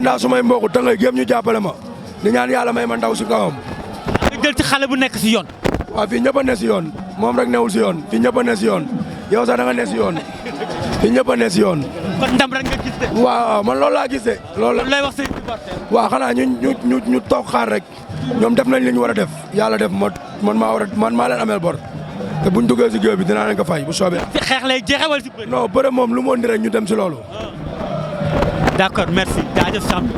ndaa sumay mbokk tëngay géem ñu jàppale ma di ñaan yàlla may ma ndaw si kawam. nga jël ci xale bu nekk si yoon. waaw fii ñëpp a ne si yoon moom rek newul si yoon fii ñëpp a ne si yoon yow sax da nga ne si yoon fii ñëpp a ne si yoon. kon ndam rek nga gis de. waaw man loolu laa gis de. loolu lay wax say supporter. waaw xanaa ñu toog xaar rek ñoom def nañ li ñu war a def yàlla def man maa leen ameel bor te buñ duggee si géew bi dinaa leen ko fay bu soobee. ci xeex lay jeexee wala si bëri. non bëre moom lu mu indi rek ñu dem si loolu. d'accord merci jaajëf Samb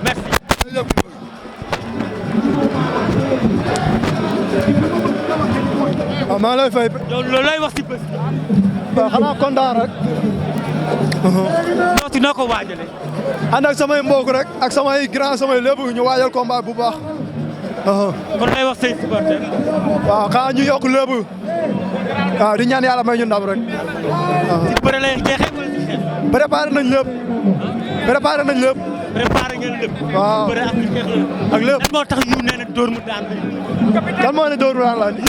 merci. waaw maa lay fay. yow loolu lay wax si bés. waaw xanaa kontaan rek. noo ko waajalee. ànd ak samay mbokk rek ak samay grand samay lépp ñu waajal combat bu baax. kon lay wax say supporter. waaw xanaa ñu yokk lépp. waaw di ñaan yàlla may ñu ndam rek. si bëre lay jeexee wala si xeex. préparé nañ lépp. préparé nañ lépp. préparé ngeen lépp. waaw bëre ak li xeex la. ak lépp lan moo tax yu nee na dóor mu daan. kan moo ne dóor mu daan la andi.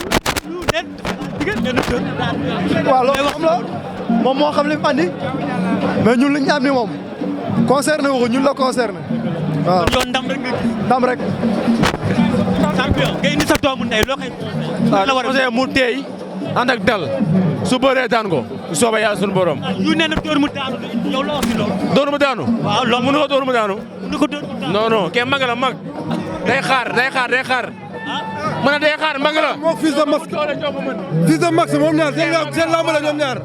yu nee na dóor mu daan. waaw loolu xam la moom moo xam li mu andi mais ñun li ñu am ni moom concerné wu ko ñun la concerné. waaw kon yow ndam rek nga gis. ndam rek. champion nga indi sa doomu ndey loo koy. la war a mu teey ànd ak dal su bëree daan ko su soobee yàlla sunu borom. yu nee na dóor mu daanu yow la wax si loolu. dóor mu daanu. waaw loolu mënu ko dóor mu daanu. mënu ko dóor mu daanu. non non kenn mag la mag. day xaar. mën na day xaar mag la. moom Fils de Max Fils de Max moom ñaar seen lamb la ñoom ñaar.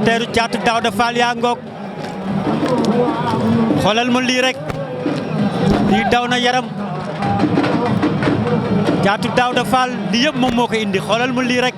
teeru Caatu Daawda Fall yaa ngoog xoolal ma lii rek lii daw na yaram Caatu Daawda Fall lii yëpp moom moo ko indi xoolal ma lii rek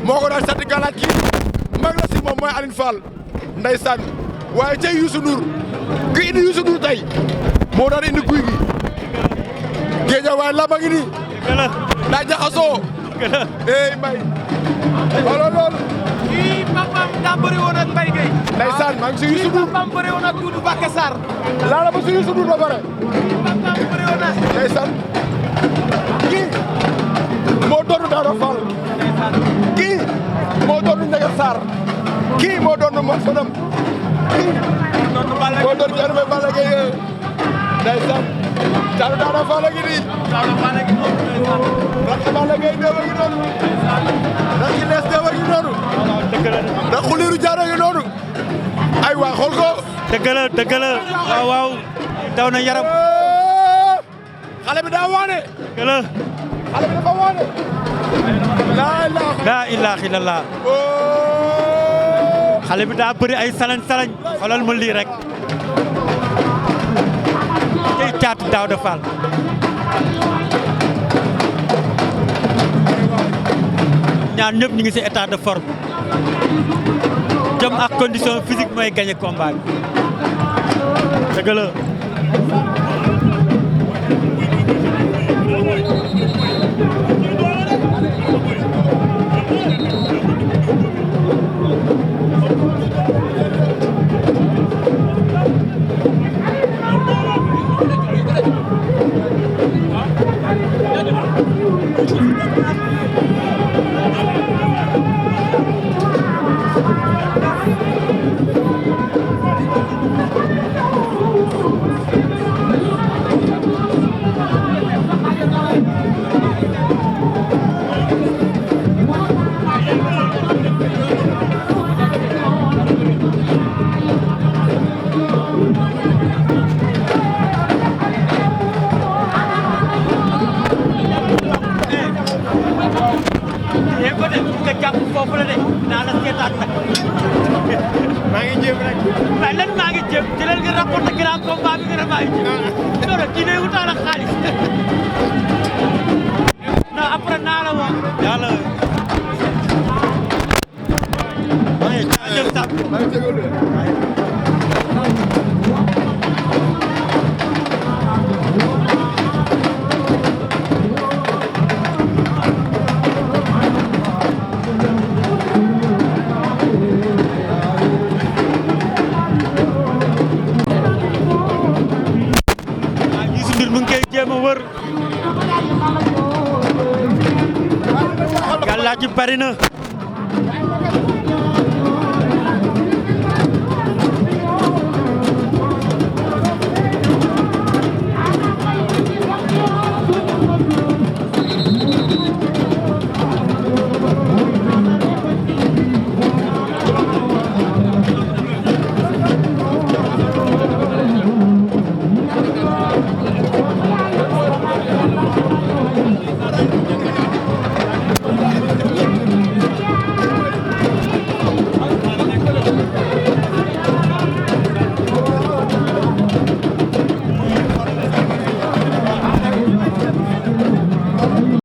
moo ko daan sant galaaj gi mag la si moom mooy Aline Fall ndeysaan waaye tey Youssou Ndour ki indi Youssou Ndour tey moo daan indi guy gi géej waaye lamba ngi nii daa jaxasoo mbay wala loolu kii papam daa bëri woon ak Mbaye Gueye ndeysaan maa ngi si Youssou Ndour papam bëri woon ak Doudou Baka Sarr laala ba si Youssou Ndour ba pare papam bëri woon ak ndeysaan kii moo doon Daouda Fall kii moo doon Ndiaga Sarr kii moo doon Mor Fadam kii moo doon Thierno Balla Gaye ndeysaan Thiatou Daouda Fall a ngi nii rakk Balla Gaye déew a ngi noonu rakk Lees déew a ngi noonu rakk Liiru Jaan a ngi noonu ay waa xool ko dëgg la waaw daw na yaram xale bi daa waane dëgg la xale bi dafa waane laa ilaaha illallah xale bi daa bëri ay salañ xoolal ma lii rek tey Caatu Daawda Fall ñaar ñëpp ñu ngi ci état de forme jom ak condition physique mooy gagné combat bi dëgg la jëlal nga rapporté grand combat bi nga def ay non non kii day wutal ak xaalis non après naa la wax yàlla ay jaajëf sax jéem a wër gàllaaj ji bari na